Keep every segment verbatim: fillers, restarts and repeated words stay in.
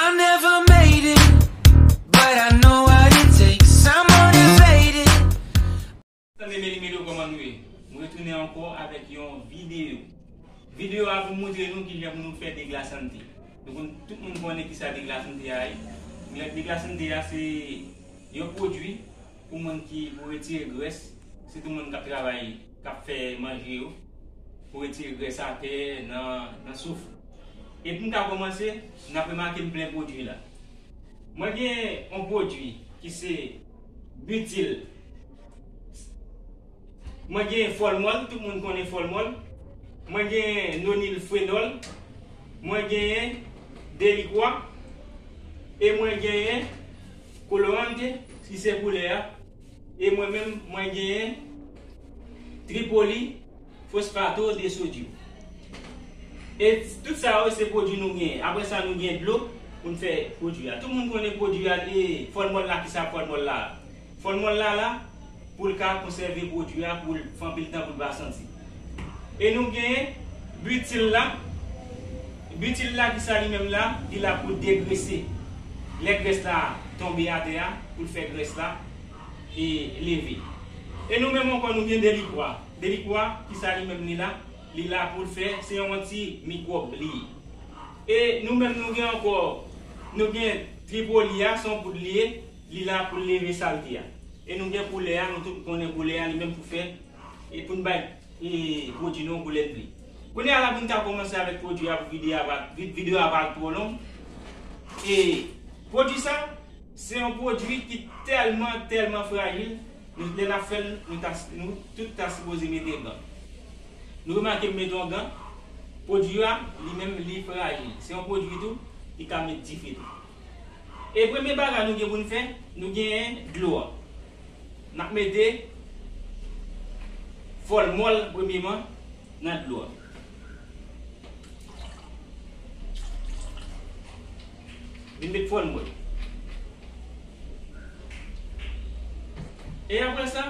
I never made it, but I know what it takes. I'm motivated. Tande meli meli, kòman nou ye? Mwen retounen ankò avèk yon videyo. Videyo a pou montre nou kijan pou nou fè deglasante. Nou konn, tout moun konnen kisa deglasante a ye. Deglasante a se yon pwodui pou moun ki, pou retire grès, sitou moun k ap travay, k ap fè manje yo, pou retire grès atè nan, nan souf. E pou m ka kòmanse, n ap remake m plen pwodui la. Mwen gen yon pwodui ki se bitil. Mwen gen fòlmòl, tout moun konnen fòlmòl. Mwen gen nonil fenòl. Mwen genyen delikwa. E mwen genyen kolorante, ki se koulè a. E mwen menm, mwen genyen tripoli fosfato de sodyòm. E tout sa yo se pwodui nou genyen. Apre sa, nou gen dlo pou n fè pwodui a. Tout moun konnen pwodui a, e fòlmòl la, kisa fòlmòl la? Fòlmòl la la pou l ka konsève pwodui a, pou l fè anpil tan pou l pa santi. E nou gen bitil la. Bitil la, kisa li menm la? Li la pou degrese. Lè grès la tonbe atè a, pou l fè grès la e leve. E nou menm ankò, nou gen delikwa. Delikwa, kisa li menm li la? Li la pou l fè, se yon antimikwòb li ye. E nou menm, nou gen ankò, nou gen tripoli a, se yon poud li ye, li la pou l leve salte a. E nou gen koulè a, nou tout konnen koulè a, li menm pou fè, e pou n bay, e pwodui nou koulè dli. Kounye a la, pou n ta kòmanse avèk pwodui a, pou videyo a pa, vid-, videyo a pa twò long. E pwodui sa, se yon pwodui ki tèlman, tèlman frajil, nou, lè n ap fè l, nou ta, nou tout ta sipoze mete gan. Nou remake m mete yon gan, pwodui a, li menm, li frajil. Se yon pwodui tou ki ka met dife tou. E premye bagay nou gen pou n fè, nou genyen dlo a. N ap mete fòlmòl premyeman nan dlo a. Vin met fòlmòl. E apre sa,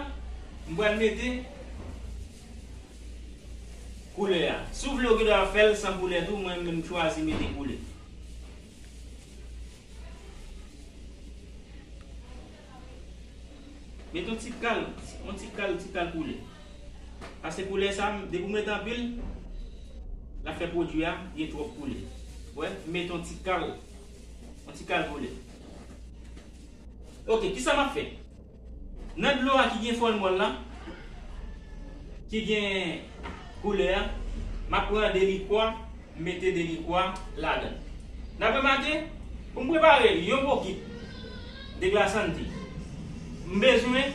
m pral mete koulè a. Si w vle, w gen dwa fè l san koulè tou, mwen menm m chwazi mete koulè. Met yon ti kal, yon ti kal, ti kal koulè. Paske koulè sa, depi w met anpil, l ap fè pwodui a gen twòp koulè. Wè, met yon ti kal, yon ti kal koulè. Ok, kisa m ap fè? Nan dlo a ki gen fòlmòl la, ki gen koulè a, m ap pran delikwa, m mete delikwa ladan. N ap remake, pou m prepare yon bokit deglasante, m bezwen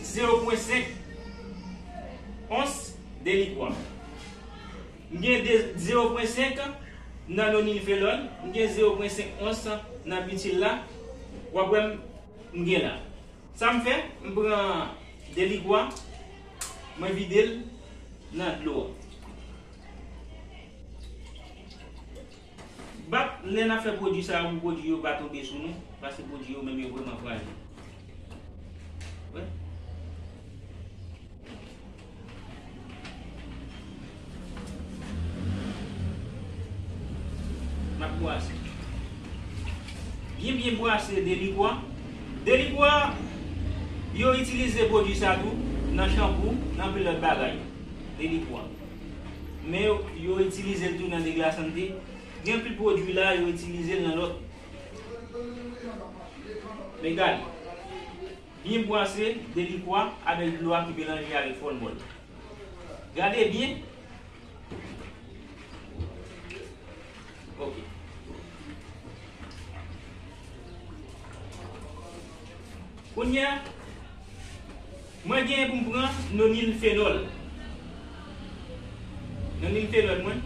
zewo pwen senk ons delikwa. M gen de, zewo pwen senk nan nonil fenòl, m gen zewo pwen senk ons nan bitil la, w ap wè m, m gen la. Sa m fè, m pran delikwa, mwen vide l nan dlo a. Bat, lè n ap fè pwodui sa yo, pou pwodui yo pa tonbe sou nou, paske pwodui yo menm yo vrèman frajil. Wè. N ap bwase. Byen, byen bwase delikwa. Delikwa, yo itilize pwodui sa tou nan chanpou, nan anpil lòt bagay. Delikwa. Men yo, yo itilize l tou nan deglasante. Gen anpil pwodui la, yo itilize l nan lòt. Men gade. Byen bwase delikwa avèk dlo a ki melanje avèk fòlmòl. Gade byen. Ok. Kounye a, mwen genyen pou m pran nonil fenòl. Nonil fenòl mwen,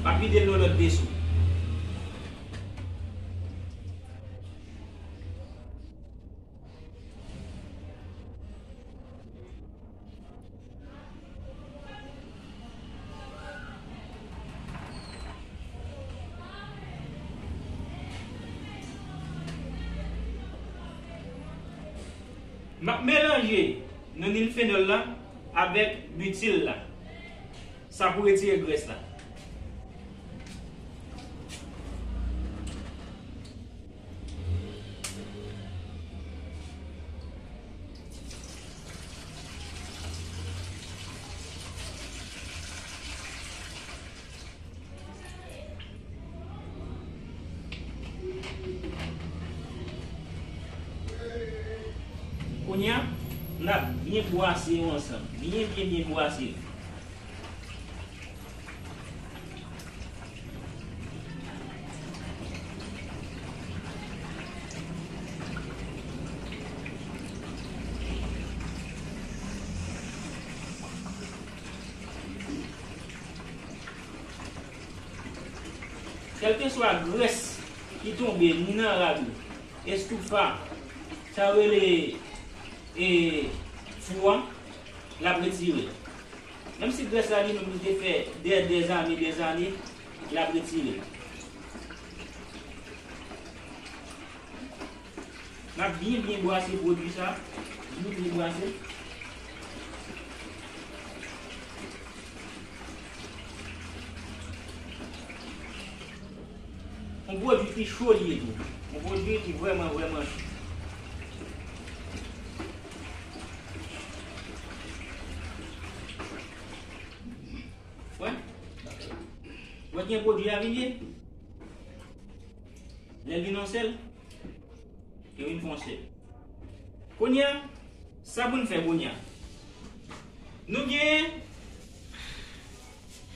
m ap vide l nan lòt veso. M ap melanje nonil fenòl la avèk bitil la. Sa pou retire grès la. Kounye a, n ap byen bwase yo ansanm. Byen, byen, byen bwase yo. Kèlkeswa grès ki tonbe ni nan rad ou, estoufa, sa yo rele, e, fou a, l ap retire l. Menm si grès la li menm li te fè dè, dèzane, dèzane, l ap retire l. N ap byen, byen bwase pwodui sa. Byen, byen bwase. Yon pwodui ki cho li ye tou. Yon pwodui ki vrèman, vrèman cho. Wè. Wè gen pwodui a vin ye. Lè l vin yon sèl, yo vin fè yon sèl. Kounye a, sa pou n fè kounye a? Nou gen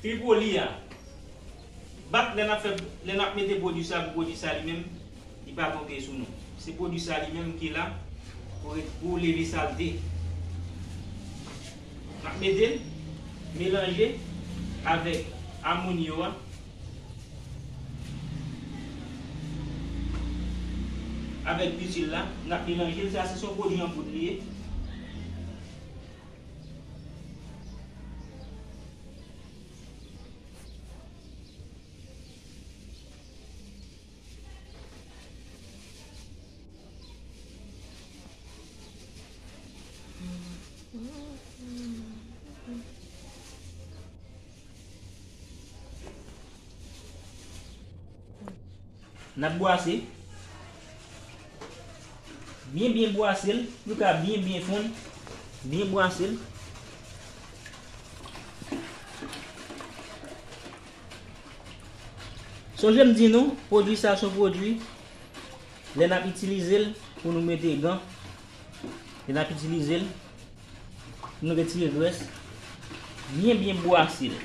Tripoli a. Bak lè n ap fè, lè n ap mete pwodui sa pou pwodui sa li menm, li pa tonbe sou nou. Se pwodui sa li menm ki la pou, pou leve salte. N ap mete l, melanje avèk amoni yo a. Avèk pitil la, n ap melanje l. Sa se yon pwodui an poud li ye. N ap bwase. Byen, byen bwase l pou l ka byen, byen fonn. Byen bwase l. Sonje m di nou, pwodui sa se yon pwodui, lè n ap itilize l pou nou mete gan, lè n ap itilize l, nou retire grès, byen, byen bwase l.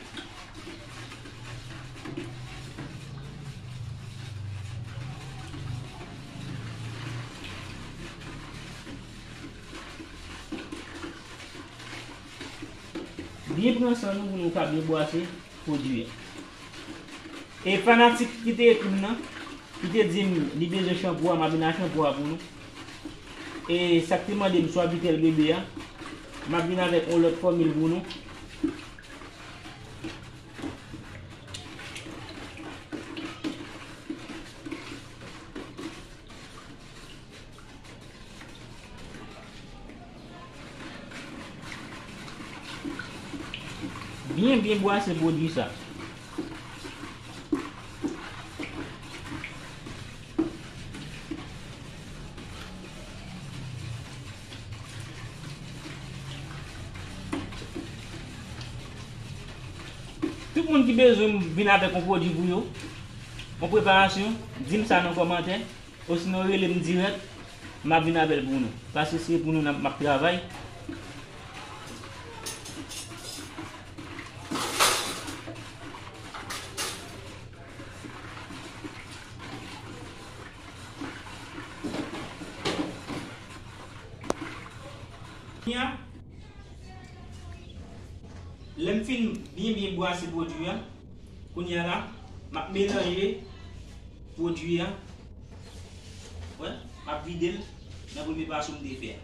Byen pran san nou pou nou ka byen bwase pwodui a. E fanatik ki te ekri m nan, ki te di m li bezwen chanpou a, m ap vin ak chanpou a pou nou. E sa k te mande m Suavitel bebe a, m ap vin avèk yon lòt fòmil pou nou. Byen, byen bwase pwodui sa. Tout moun ki bezwen m vin avèk yon pwodui pou yo, yon preparasyon, di m sa nan kòmantè. Osinon rele m dirèk, m ap vin avè l pou nou. Paske se pou nou n ap, m ap travay. Kounye a, lè m fin byen, byen bwase pwodui a, kounye a la, m ap melanje pwodui a. Wè, m ap vide l nan premye pasyon m te fè a.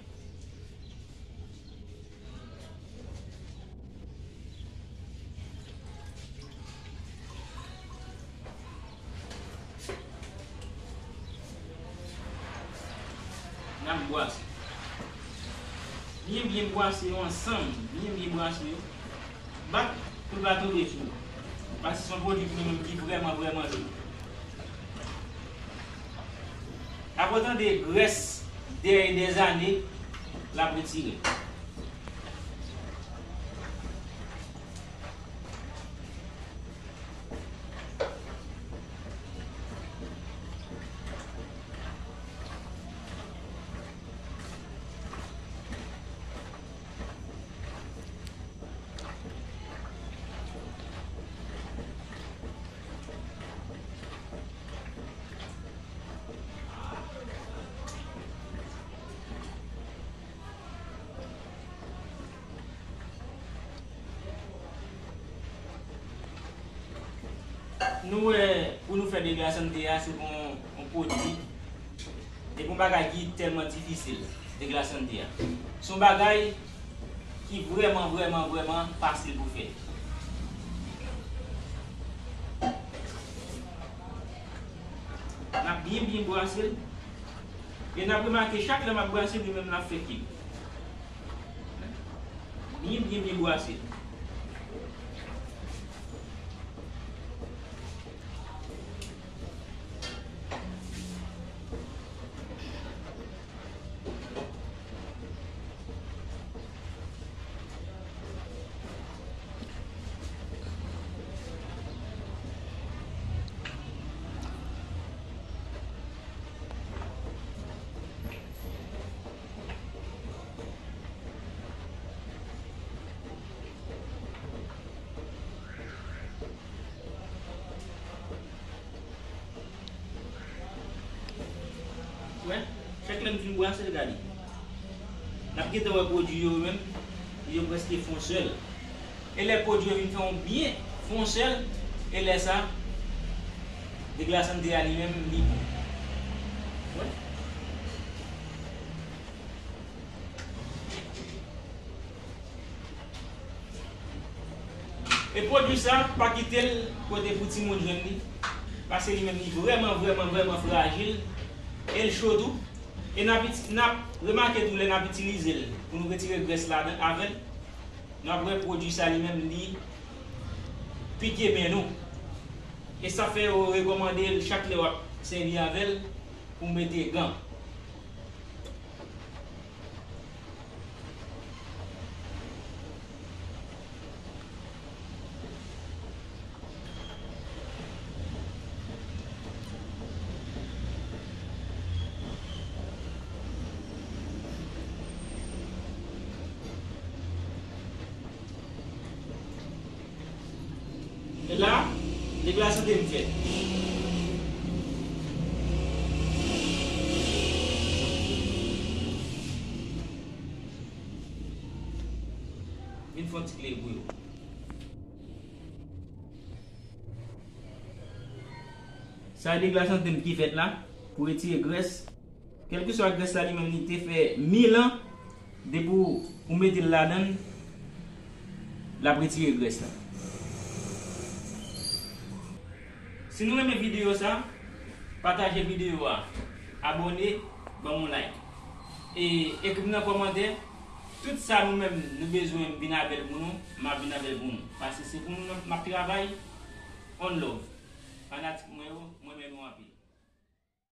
N ap bwase. Byen, byen bwase yo ansanm. Byen, byen bwase yo. Bat pou l pa tonbe sou nou. Paske se yon pwodui pou nou menm ki vrèman, vrèman lou. Apre w tande grès dèyè dèzane, l ap retire. Nou wè, pou nou fè deglasante a, se pou yon, yon pwodui, se pou yon bagay ki tèlman difisil, deglasante a. Se yon bagay ki vrèman, vrèman, vrèman fasil pou fè. N ap byen, byen brase l. E n ap remake, chak lè m ap brase, li menm l ap fè kib. Byen, byen, byen brase. Wè, chak lè m fin brase l, gade. N ap gentan wè pwodui yo menm, yo prèske fè yon sèl. E lè pwodui yo vin fè yon byen, fè yon sèl, e lè sa, deglasante a li menm, li bon. Wè. E pwodui sa, pa kite l kote pou timoun jwenn li. Paske li menm li vrèman, vrèman, vrèman frajil. E l cho tou. E n ap iti-, n ap remake tou lè n ap itilize l pou nou retire grès ladan avè l. Nou ap wè pwodui sa li menm li pike men nou. E sa fè yo rekòmande l chak lè w ap sèvi avè l pou w mete gan. E la, deglasante m fèt. Vin fè yon ti kle pou yo. Sa e deglasante m ki fèt la, pou retire grès. Kèlkeswa grès la li menm li te fè mil an, depi w, ou mete l ladan l, l ap retire grès la. Si nou renmen videyo sa, pataje videyo a, abòne, ban m yon like. E ekri m nan kòmantè, tout sa nou menm nou bezwen m vin avè l pou nou, m ap vin avè l pou nou. Paske se pou nou menm m ap travay. One love. Fanatik mwen yo, mwen renmen nou anpil.